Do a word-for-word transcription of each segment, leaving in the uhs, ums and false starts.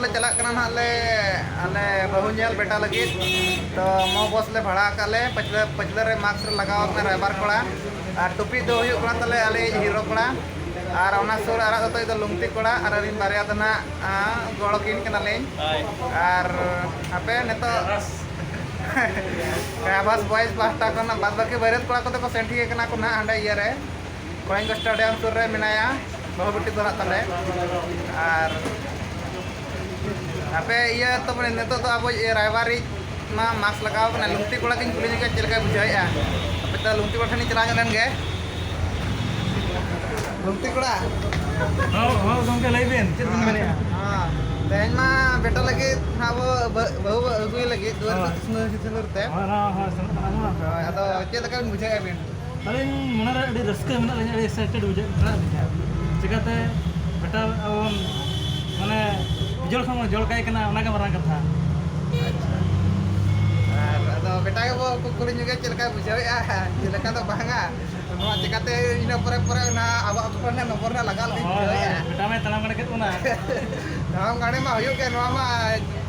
ᱞᱮ ᱪᱟᱞᱟᱜ ᱠᱟᱱᱟ ᱱᱟᱦᱟᱜ ᱞᱮ, ᱟᱞᱮ ᱵᱟᱹᱦᱩ ᱧᱮᱞ ᱵᱮᱴᱟ ᱞᱟᱹᱜᱤᱫ᱾ ᱛᱚ ᱢᱚ ᱵᱚᱥ ᱞᱮ ᱵᱷᱟᱲᱟ ᱟᱠᱟᱫ ᱞᱮ, ᱯᱟᱹᱪᱷᱞᱟᱹ ᱯᱟᱹᱪᱷᱞᱟᱹ ᱨᱮ ᱢᱟᱥᱠ ᱨᱮ ᱞᱟᱜᱟᱣ ᱟᱠᱟᱱᱟ ᱨᱟᱭᱵᱟᱨ ᱠᱚᱲᱟ, ᱟᱨ ᱴᱩᱯᱤ ᱫᱚ ᱦᱩᱭᱩᱜ ᱠᱟᱱᱟ ᱛᱟᱞᱮ ᱟᱞᱮ ᱦᱤᱨᱳ ᱠᱚᱲᱟ, ᱟᱨ ᱚᱱᱟ ᱥᱩᱨ ᱟᱨᱟᱜ ᱫᱚᱛᱚ ᱫᱚ ᱞᱩᱝᱛᱤ ᱠᱚᱲᱟ, ᱟᱨ ᱟᱹᱞᱤᱧ ᱵᱟᱨᱭᱟ ᱫᱚ ᱱᱟᱦᱟᱜ, ᱟᱸ, ᱜᱚᱲᱚ ᱠᱤᱱ ᱠᱟᱱᱟᱞᱤᱧ᱾ ᱟᱨ ᱦᱟᱯᱮ ᱱᱤᱛᱚᱜ ᱟᱵᱷᱟᱥ ᱵᱚᱭᱮᱥ ᱯᱟᱦᱴᱟ ᱠᱷᱚᱱ ᱵᱟᱫ ᱵᱟᱹᱠᱤ ᱵᱟᱹᱨᱭᱟᱹᱛ ᱠᱚᱲᱟ ᱠᱚᱫᱚ ᱠᱚ ᱥᱮᱱ ᱴᱷᱤᱠ ᱟᱠᱟᱱᱟ ᱠᱚ ᱱᱟᱦᱟᱜ ᱦᱟᱸᱰᱮ ᱤᱭᱟᱹ ᱨᱮ, ᱠᱚᱞᱤᱝᱜᱚ ᱥᱴᱮᱰᱤᱭᱟᱢ ᱥᱩᱨ ᱨᱮ ᱢᱮᱱᱟᱭᱟ ᱵᱟᱹᱦᱩ ᱵᱤᱴᱤ ᱫᱚ ᱱᱟᱦᱟᱜ ᱛᱟᱞᱮ᱾ ᱟᱨ ᱟᱯᱮ ᱤᱭᱟᱹ ᱛᱚ ᱢᱟᱱᱮ ᱱᱤᱛᱚᱜ ᱫᱚ ᱟᱵᱚ ᱤᱭᱟᱹ ᱨᱟᱭᱵᱟᱨᱤᱡ ᱢᱟ ᱢᱟᱥᱠ ᱞᱟᱜᱟᱣ ᱠᱟᱱᱟ, ᱞᱩᱝᱛᱤ ᱠᱚᱲᱟ ᱜᱤᱧ ᱠᱩᱞᱤ ᱧᱚᱜᱮᱭᱟ ᱪᱮᱫ ᱞᱮᱠᱟᱭ ᱵᱩᱡᱷᱟᱹᱣᱮᱫᱼᱟ᱾ ᱟᱯᱮ ᱫᱚ ᱞᱩᱝᱛᱤ ᱠᱚᱲᱟ ᱴᱷᱮᱱ ᱤᱧ ᱪᱟᱞᱟᱣ ᱧᱚᱜ ᱞᱮᱱ ᱜᱮ᱾ ᱞᱩᱝᱛᱤ ᱠᱚᱲᱟ᱾ ᱦᱚᱸ, ᱦᱚᱸ, ᱜᱚᱢᱠᱮ, ᱞᱟᱹᱭ ᱵᱤᱱ, ᱪᱮᱫ ᱵᱤᱱ ᱢᱮᱱᱮᱫᱼᱟ? ᱦᱚᱸ, ᱛᱮᱦᱮᱧ ᱢᱟ ᱵᱮᱴᱟ ᱞᱟᱹᱜᱤᱫ ᱦᱟᱸᱜ ᱟᱵᱚ ᱵᱟᱹ-, ᱵᱟᱹᱦᱩ ᱵᱚ ᱟᱹᱜᱩᱭ ᱞᱟᱹᱜᱤᱫ ᱫᱩᱣᱟᱹᱨ ᱦᱳᱭ᱾ ᱥᱤᱸᱫᱩᱨ ᱛᱮ᱾ ᱦᱳᱭ, ᱦᱳᱭ, ᱦᱳᱭ, ᱥᱮᱱᱚᱜ ᱠᱟᱱᱟ ᱵᱚᱱ᱾ ᱦᱳᱭ, ᱟᱫᱚ ᱪᱮᱫ ᱞᱮᱠᱟ ᱵᱤᱱ ᱵᱩᱡᱷᱟᱹᱣᱮᱫᱼᱟ ᱵᱤᱱ? ᱟᱹᱞᱤᱧ ᱢᱚᱱᱮᱨᱮ ᱟᱹᱰᱤ ᱨᱟᱹᱥᱠᱟᱹ ᱢᱮᱱᱟᱜ ᱞᱤᱧᱟ, ᱟᱹᱰᱤ excited ᱵᱩᱡᱷᱟᱹᱜ ᱠᱟᱱᱟ ᱟᱹᱞᱤᱧᱟᱜ᱾ ᱪᱤᱠᱟᱹᱛᱮ ᱵᱮᱴᱟ ᱟᱵᱚ ᱵᱚᱱ, ᱢᱟᱱᱮ, ᱩᱡᱟᱹᱲ ᱠᱷᱚᱱ ᱵᱚᱱ ᱡᱚᱲ ᱠᱟᱭ ᱠᱟᱱᱟ, ᱚᱱᱟᱜᱮ ᱢᱟᱨᱟᱝ ᱠᱟᱛᱷᱟ᱾ ᱟᱪᱪᱷᱟ᱾ ᱟᱨ ᱟᱫᱚ ᱵᱮᱴᱟ ᱜᱮᱵᱚ ᱠᱩ-, ᱠᱩᱞᱤ ᱧᱚᱜᱮᱭᱟ ᱪᱮᱫ ᱞᱮᱠᱟᱭ ᱵᱩᱡᱷᱟᱹᱣᱮᱫᱼᱟ, ᱪᱮᱫ ᱞᱮᱠᱟ ᱫᱚ ᱵᱟᱝᱟ᱾ ᱱᱚᱣᱟ ᱪᱤᱠᱟᱹᱛᱮ ᱤᱱᱟᱹ ᱯᱚᱨᱮ ᱯᱚᱨᱮ ᱚᱱᱟ ᱟᱵᱚ ᱟᱹᱛᱩ ᱠᱚᱨᱮᱱᱟᱜ ᱱᱚᱢᱵᱚᱨ ᱨᱮᱱᱟᱜ ᱞᱟᱜᱟᱣ ᱞᱟᱹᱜᱤᱫ ᱦᱳᱭ, ᱦᱳᱭ, ᱵᱩᱡᱷᱟᱹᱣᱮᱫᱼᱟ᱾ ᱵᱮᱴᱟ ᱢᱟᱭ ᱛᱟᱲᱟᱢ ᱜᱟᱹᱰᱤ ᱠᱮᱫ ᱵᱚᱱᱟ᱾ ᱛᱟᱲᱟᱢ ᱜᱟᱹᱰᱤ ᱢᱟ ᱦᱩᱭᱩᱜ ᱜᱮ, ᱱᱚᱣᱟ ᱢᱟ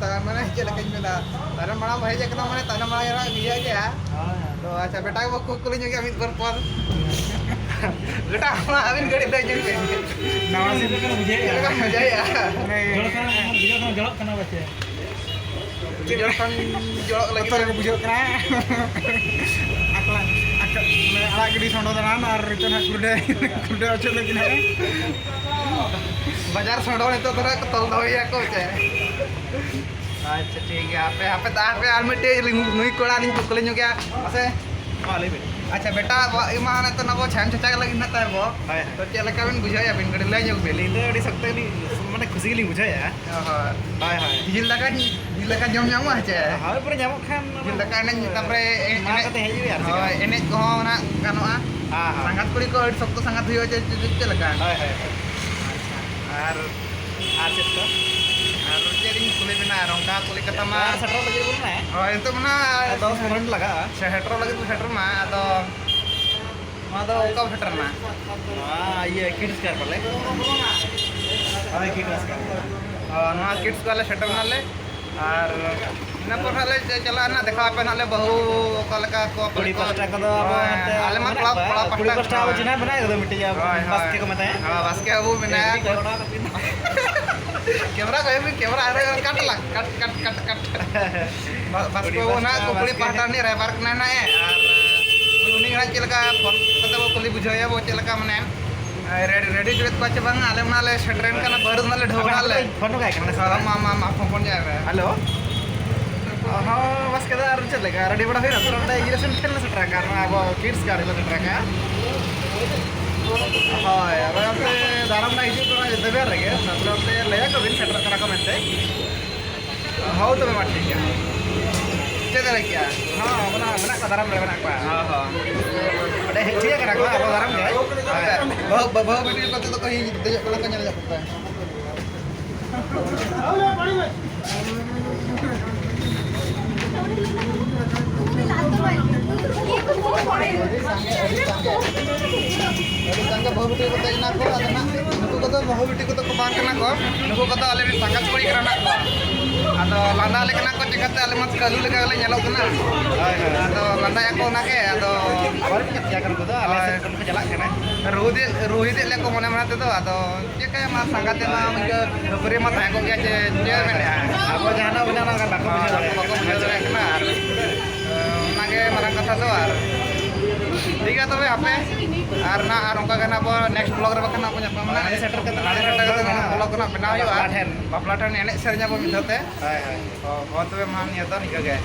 ᱛᱟ-, ᱢᱟᱱᱮ ᱪᱮᱫ ᱞᱮᱠᱟᱧ ᱢᱮᱱᱟ, ᱛᱟᱭᱱᱚᱢ ᱢᱟᱲᱟᱝ ᱨᱮ ᱤᱭᱟᱹ ᱜᱮᱭᱟ᱾ ᱦᱳᱭ᱾ ᱛᱚ ᱟᱪᱪᱷᱟ, ᱵᱮᱴᱟ ᱜᱮᱵᱚ ᱠᱩ-, ᱠᱩᱞᱤ ᱧᱚᱜᱮᱭᱟ ᱢᱤᱫ ᱵᱟᱨ ᱯᱚᱫ᱾ ᱵᱮᱴᱟ, ᱟᱢᱟᱜ ᱟᱹᱵᱤᱱ ᱜᱟᱹᱰᱤ ᱫᱮᱡ ᱧᱚᱜ ᱵᱤᱱ᱾ ᱱᱟᱣᱟ ᱥᱤᱴ ᱨᱮ ᱵᱩᱡᱷᱟᱹᱣᱮᱫᱼᱟ᱾ ᱪᱮᱫ ᱞᱮᱠᱟᱢ ᱵᱩᱡᱷᱟᱹᱣᱮᱫᱼᱟ? ᱵᱩᱡᱷᱟᱹᱣ ᱠᱟᱱᱟ, ᱵᱩᱡᱷᱟᱹᱣ ᱠᱟᱱᱟ, ᱡᱚᱲᱚᱜ ᱠᱟᱱᱟ ᱯᱟᱪᱮ᱾ ᱪᱮᱫ ᱞᱮᱠᱟᱢ ᱡᱚᱲᱚᱜ ᱞᱟᱹᱜᱤᱫ? ᱵᱚᱛᱚᱨ ᱜᱮ ᱵᱩᱡᱷᱟᱹᱜ ᱠᱟᱱᱟ᱾ ᱟᱠᱞᱟ, ᱟᱠ-, ᱢᱟᱱᱮ ᱟᱲᱟᱜ ᱜᱤᱰᱤ ᱥᱚᱸᱰᱚ ᱫᱟᱬᱟᱱ ᱟᱨ ᱱᱤᱛᱚᱜ ᱦᱟᱸᱜ ᱠᱩᱰᱟᱹ, ᱠᱩᱰᱟᱹ ᱚᱪᱚᱜ ᱞᱟᱹᱜᱤᱫ ᱦᱟᱸᱜ᱾ ᱵᱟᱡᱟᱨ ᱥᱚᱸᱰᱚ ᱱᱤᱛᱚᱜ ᱫᱚ ᱦᱟᱸᱜ ᱠᱚ ᱛᱚᱞ ᱫᱚᱦᱚᱭᱮᱭᱟ ᱠᱚ ᱪᱮ? ᱟᱪᱪᱷᱟ, ᱴᱷᱤᱠ ᱜᱮᱭᱟ᱾ ᱦᱟᱯᱮ, ᱦᱟᱯᱮ, ᱛᱟ-, ᱦᱟᱯᱮ, ᱟᱨ ᱢᱤᱫᱴᱮᱡ ᱞᱤᱧ, ᱱᱩᱭ ᱠᱚᱲᱟ ᱞᱤᱧ ᱠᱩᱠᱞᱤ ᱧᱚᱜᱮᱭᱟ᱾ ᱢᱟᱥᱮ᱾ ᱢᱟ ᱞᱟᱹᱭ ᱵᱤᱱ᱾ ᱟᱪᱪᱷᱟ, ᱵᱮᱴᱟ, ᱟᱵᱚᱣᱟᱜ ᱤᱭᱟᱹ ᱢᱟ ᱱᱤᱛᱚᱜ ᱟᱵᱚ ᱪᱷᱟᱭᱟᱢ ᱪᱷᱟᱪᱟ ᱞᱟᱹᱜᱤᱫ ᱢᱮᱱᱟᱜ ᱛᱟᱭ ᱟᱵᱚ᱾ ᱦᱳᱭ, ᱦᱳᱭ᱾ ᱛᱚ, ᱪᱮᱫ ᱞᱮᱠᱟ ᱵᱤᱱ ᱵᱩᱡᱷᱟᱹᱣᱮᱫᱼᱟ ᱵᱤᱱ? ᱠᱟᱹᱴᱤᱡ ᱞᱟᱹᱭ ᱧᱚᱜ ᱵᱤᱱ᱾ ᱟᱹᱞᱤᱧ ᱫᱚ ᱟᱹᱰᱤ ᱥᱚᱠᱛᱚ ᱜᱮᱞᱤᱧ, ᱢᱟᱱᱮ, ᱠᱩᱥᱤ ᱜᱮᱞᱤᱧ ᱵᱩᱡᱷᱟᱹᱣᱮᱫᱼᱟ᱾ ᱚ, ᱦᱳᱭ᱾ ᱦᱳᱭ, ᱦᱳᱭ᱾ ᱡᱤᱞ ᱫᱟᱠᱟ, ᱡᱤᱞ ᱫᱟᱠᱟ ᱡᱚᱢ ᱧᱟᱢᱚᱜᱼᱟ ᱪᱮ? ᱦᱳᱭ, ᱯᱩᱨᱟᱹ ᱧᱟᱢᱚᱜ ᱠᱷᱟᱱ ᱡᱤᱞ ᱫᱟᱠᱟ ᱮᱱᱮᱡ, ᱛᱟᱨᱯᱚᱨᱮ ᱮᱱᱮᱡ, ᱢᱟ ᱮᱱᱮᱡ, ᱠᱟᱛᱮ ᱦᱮᱡ ᱦᱩᱭᱩᱜᱼᱟ ᱟᱨ ᱪᱮᱫ? ᱦᱳᱭ, ᱮᱱᱮᱡ ᱠᱚᱦᱚᱸ ᱚᱱᱟ ᱜᱟᱱᱚᱜᱼᱟ᱾ ᱦᱮᱸ, ᱦᱮᱸ᱾ ᱥᱟᱸᱜᱟᱛ ᱠᱩᱲᱤ ᱠᱚ ᱟᱹᱰᱤ ᱥᱚᱠᱛᱚ ᱥᱟᱸᱜᱟᱛ ᱦᱩᱭᱩᱜᱼᱟ ᱪᱮ, ᱪᱮ-, ᱪᱮᱫ ᱞᱮᱠᱟ? ᱦᱳᱭ, ᱦᱳᱭ, ᱦᱳᱭ᱾ ᱟᱪᱪᱷᱟ᱾ ᱟᱨ ᱟᱨ ᱪᱮᱫ ᱠᱚ? ᱟᱨ ᱪᱮᱫ ᱤᱧ ᱠᱩᱞᱤ ᱵᱮᱱᱟ? ᱟᱨ ᱚᱱᱠᱟ ᱠᱩᱞᱤ ᱠᱟᱛᱷᱟ ᱢᱟ ᱟᱨ ᱥᱮᱴᱮᱨᱚᱜ ᱞᱟᱹᱜᱤᱫ ᱵᱚᱱ ᱢᱮ᱾ ᱦᱳᱭ, ᱱᱤᱛᱚᱜ ᱢᱟ ᱱᱟᱦᱟᱜ ᱟᱨ ᱫᱚᱥ ᱯᱚᱱᱨᱚ ᱢᱤᱱᱤᱴ ᱞᱟᱜᱟᱜᱼᱟ᱾ ᱥᱮᱴᱮᱨᱚᱜ ᱞᱟᱹᱜᱤᱫ ᱵᱚᱱ ᱥᱮᱴᱮᱨ ᱢᱟ, ᱟᱫᱚ ᱱᱚᱣᱟ ᱫᱚ ᱚᱠᱟ ᱵᱚᱱ ᱥᱮᱴᱮᱨ ᱮᱱᱟ? ᱱᱚᱣᱟ ᱤᱭᱟᱹ ᱠᱤᱰᱥ ᱠᱟᱨ ᱯᱟᱞᱮ᱾ ᱦᱳᱭ, ᱠᱤᱰᱥ ᱠᱟᱨ᱾ ᱱᱚᱣᱟ ᱠᱤᱰᱥ ᱠᱚ ᱟᱞᱮ ᱥᱮᱴᱮᱨ ᱱᱟᱞᱮ, ᱟᱨ ᱤᱱᱟᱹ ᱯᱚᱨ ᱦᱟᱸᱜ ᱞᱮ ᱪᱟᱞᱟᱜᱼᱟ ᱱᱟᱜ, ᱫᱮᱠᱷᱟᱣ ᱟᱯᱮ ᱱᱟᱜ ᱞᱮ ᱵᱟᱹᱦᱩ ᱚᱠᱟ ᱞᱮᱠᱟ ᱠᱚ ᱠᱩᱲᱤ ᱯᱟᱥᱴᱟ ᱠᱚᱫᱚ ᱟᱵᱚ ᱦᱮᱸ, ᱱᱚᱛᱮ ᱟᱞᱮ ᱢᱟ ᱢᱮᱱᱟᱜ ᱠᱚᱲᱟ, ᱠᱚᱣᱟ᱾ ᱠᱚᱲᱟ ᱠᱩᱲᱤ ᱯᱟᱥᱴᱟ ᱯᱟᱥᱴᱟ ᱟᱵᱚ ᱦᱚᱸ᱾ ᱪᱤᱱᱦᱟᱹ ᱢᱮᱱᱟᱜ ᱠᱟᱫᱟ ᱢᱤᱫᱴᱤᱡ, ᱦᱳᱭ, ᱦᱳᱭ᱾ ᱵᱟᱥᱠᱮ ᱠᱚ ᱢᱮᱛᱟᱭᱟ᱾ ᱦᱳᱭ, ᱵᱟᱥᱠᱮ ᱵᱟᱹᱵᱩ ᱢᱮᱱᱟᱭᱟ᱾ ᱮᱢᱱᱤ ᱠᱚ ᱚᱲᱟᱜ ᱨᱮ ᱠᱟᱴ ᱞᱟᱝ, ᱠᱟᱴ, ᱠᱟᱴ, ᱠᱟᱴ, ᱠᱟᱴ᱾ ᱵᱟ-, ᱵᱟᱥᱠᱮ ᱠᱩᱲᱤ ᱵᱟᱹᱵᱩ ᱱᱟᱜ ᱯᱟᱥᱴᱟ ᱠᱚ ᱠᱩᱲᱤ ᱵᱟᱥᱠᱮ ᱯᱟᱦᱴᱟ ᱨᱤᱱᱤᱡ ᱨᱟᱭᱵᱟᱨ ᱠᱟᱱᱟᱭ ᱱᱟᱜ ᱮ, ᱟᱨ ᱩᱱᱤ ᱜᱮ ᱱᱟᱜ ᱪᱮᱫ ᱞᱮᱠᱟ ᱯᱷᱳᱱ ᱠᱟᱛᱮ ᱵᱚ ᱠᱩᱞᱤ ᱵᱩᱡᱷᱟᱹᱣ ᱮᱭᱟ ᱵᱚ, ᱪᱮᱫ ᱞᱮᱠᱟ ᱢᱟᱱᱮ ᱨᱮᱰᱤ, ᱨᱮᱰᱤ ᱦᱚᱪᱚ ᱠᱮᱫ ᱠᱚᱣᱟ ᱪᱮ ᱵᱟᱝᱟ? ᱟᱞᱮ ᱢᱟ ᱞᱮ ᱥᱮᱴᱮᱨᱮᱱ ᱠᱟᱱᱟ, ᱵᱟᱹᱨᱩ ᱢᱟ ᱞᱮ ᱰᱷᱟᱹᱣ ᱟᱯᱮ ᱱᱟᱜ ᱞᱮ᱾ ᱯᱷᱳᱱ ᱱᱚᱠᱟᱭ ᱠᱟᱱᱟ ᱥᱮ? ᱦᱳᱭ, ᱢᱟ, ᱢᱟ, ᱢᱟ, ᱯᱷᱳᱱ, ᱯᱷᱳᱱ ᱧᱟᱭ ᱢᱮ᱾ ᱦᱮᱞᱳ᱾ ᱦᱚᱸ, ᱵᱟᱥᱠᱮ ᱫᱟ, ᱟᱨ ᱪᱮᱫ ᱞᱮᱠᱟ? ᱨᱮᱰᱤ ᱵᱟᱲᱟ ᱦᱩᱭᱱᱟ? ᱛᱚ, ᱱᱚᱰᱮ ᱤᱭᱟᱹ ᱥᱮᱱ ᱴᱷᱮᱱ ᱞᱮ ᱥᱮᱴᱮᱨ ᱟᱠᱟᱱᱟ, ᱱᱚᱣᱟ ᱟᱵᱚ ᱠᱤᱰᱥ ᱜᱟᱨᱰ ᱞᱮ ᱥᱮᱴᱮᱨ ᱟᱠᱟᱱᱟ᱾ ᱦᱳᱭ, ᱟᱫᱚ ᱚᱱᱛᱮ ᱫᱟᱨᱟᱢ ᱱᱟᱜ ᱦᱤᱡᱩᱜ ᱠᱟᱱᱟ ᱫᱮᱵᱮᱨ ᱨᱮᱜᱮ, ᱛᱟᱨᱯᱚᱨᱮ ᱚᱱᱛᱮ ᱞᱟᱹᱭᱟ ᱠᱚ ᱵᱤᱱ ᱥᱮᱴᱮᱨᱚᱜ ᱠᱟᱱᱟ ᱠᱚ ᱢᱮᱱᱛᱮ᱾ ᱦᱳᱭ, ᱛᱚᱵᱮ ᱢᱟ ᱴᱷᱤᱠ ᱜᱮᱭᱟ᱾ ᱪᱮᱫ ᱫᱟᱲᱮ ᱠᱮᱭᱟ? ᱦᱚᱸ, ᱚᱱᱟ ᱢᱮᱱᱟᱜ ᱠᱚᱣᱟ, ᱫᱟᱨᱟᱢ ᱨᱮ ᱢᱮᱱᱟᱜ ᱠᱚᱣᱟ᱾ ᱦᱚᱸ, ᱦᱚᱸ᱾ ᱚᱸᱰᱮ ᱦᱮᱡ ᱴᱷᱤᱠ ᱟᱠᱟᱱᱟ ᱠᱚ, ᱟᱵᱚ ᱫᱟᱨᱟᱢ ᱜᱮ᱾ ᱦᱳᱭ᱾ ᱵᱟᱹᱦᱩ, ᱵᱟᱹᱦᱩ ᱵᱤᱴᱤ ᱠᱚ ᱫᱚᱠᱚ ᱫᱮᱡᱚᱜ ᱠᱟᱱᱟ ᱠᱚ, ᱧᱮᱞ ᱧᱚᱜ ᱠᱚᱯᱮ᱾ ᱟᱹᱰᱤ ᱥᱟᱸᱜᱮ ᱵᱟᱹᱦᱩ ᱵᱤᱴᱤ ᱠᱚ ᱫᱮᱡ ᱮᱱᱟ ᱠᱚ, ᱟᱫᱚ ᱱᱟᱜ ᱱᱩᱠᱩ ᱠᱚᱫᱚ ᱵᱟᱹᱦᱩ ᱵᱤᱴᱤ ᱠᱚᱫᱚ ᱠᱚ ᱵᱟᱝ ᱠᱟᱱᱟ ᱠᱚ, ᱱᱩᱠᱩ ᱠᱚᱫᱚ ᱟᱞᱮ ᱨᱮᱱ ᱥᱟᱸᱜᱟᱛ ᱠᱩᱲᱤ ᱠᱟᱱᱟ ᱱᱟᱜ ᱠᱚ᱾ ᱟᱫᱚ ᱞᱟᱸᱫᱟ ᱟᱞᱮ ᱠᱟᱱᱟ ᱠᱚ, ᱪᱤᱠᱟᱹᱛᱮ ᱟᱞᱮ ᱢᱟ ᱠᱟᱹᱞᱩ ᱞᱮᱠᱟ ᱜᱮᱞᱮ ᱧᱮᱞᱚᱜ ᱠᱟᱱᱟ᱾ ᱦᱳᱭ, ᱦᱳᱭ᱾ ᱟᱫᱚ ᱞᱟᱸᱫᱟᱭᱟᱠᱚ ᱚᱱᱟᱜᱮ, ᱟᱫᱚ ᱵᱟᱹᱲᱤᱡ ᱠᱟᱛᱷᱟ ᱠᱟᱱᱟ ᱠᱚᱫᱚ, ᱟᱞᱮ ᱦᱳᱭ᱾ ᱥᱮᱫ ᱠᱷᱚᱱ ᱠᱚ ᱪᱟᱞᱟᱜ ᱠᱟᱱᱟ᱾ ᱨᱩᱦᱤᱫ, ᱨᱩᱦᱤᱫ ᱞᱮ ᱠᱚ ᱢᱚᱱᱮ ᱢᱚᱱᱮ ᱛᱮᱫᱚ, ᱟᱫᱚ ᱪᱮᱫ ᱠᱟᱭᱟᱢᱟ, ᱥᱟᱸᱜᱟᱛᱮ ᱢᱟ ᱤᱱᱠᱟᱹ ᱠᱷᱟᱹᱯᱟᱹᱨᱤ ᱢᱟ ᱛᱟᱦᱮᱸ ᱠᱚᱜ ᱜᱮᱭᱟ, ᱡᱮ ᱪᱮᱫ ᱮᱢ ᱢᱮᱱᱮᱫᱼᱟ? ᱟᱵᱚ ᱡᱟᱦᱟᱱᱟᱜ ᱢᱮᱱᱟᱜᱼᱟ, ᱚᱱᱟ ᱵᱟᱠᱚ ᱵᱩᱡᱷᱟᱹᱣ ᱫᱟᱲᱮᱭᱟᱜ ᱠᱟᱱᱟ᱾ ᱵᱟᱠᱚ ᱵᱩᱡᱷᱟᱹᱣ ᱫᱟᱲᱮᱭᱟᱜ ᱠᱟᱱᱟ᱾ ᱟᱨ, ᱮ, ᱚᱱᱟᱜᱮ ᱢᱟᱨᱟᱝ ᱠᱟᱛᱷᱟ ᱫᱚ᱾ ᱟᱨ ᱴᱷᱤᱠ ᱜᱮᱭᱟ ᱛᱚᱵᱮ, ᱟᱯᱮ ᱟᱨ ᱱᱟ, ᱟᱨ ᱚᱱᱠᱟ ᱜᱮ ᱱᱟᱜ ᱟᱵᱚ next vlog ᱨᱮ ᱵᱟᱠᱷᱟᱱ ᱱᱟᱜ ᱵᱚ ᱧᱟᱯᱟᱢᱟ᱾ ᱱᱟᱜ ᱥᱮᱴᱮᱨ ᱠᱟᱛᱮ ᱱᱟᱜ ᱥᱮᱴᱮᱨ ᱠᱟᱛᱮ ᱱᱟᱜ vlog ᱠᱚ ᱱᱟᱜ ᱵᱮᱱᱟᱣ ᱦᱩᱭᱩᱜᱼᱟ᱾ ᱵᱟᱯᱞᱟ ᱴᱷᱮᱱ᱾ ᱵᱟᱯᱞᱟ ᱴᱷᱮᱱ ᱮᱱᱮᱡ ᱥᱮᱨᱮᱧ ᱟᱵᱚ ᱢᱤᱫ ᱫᱷᱟᱣ ᱛᱮ᱾ ᱦᱳᱭ, ᱦᱳᱭ᱾ ᱚ, ᱦᱚᱸ, ᱛᱚᱵᱮ ᱢᱟ ᱱᱤᱭᱟᱹ ᱫᱚ ᱱᱤᱝᱠᱟᱹ ᱜᱮ᱾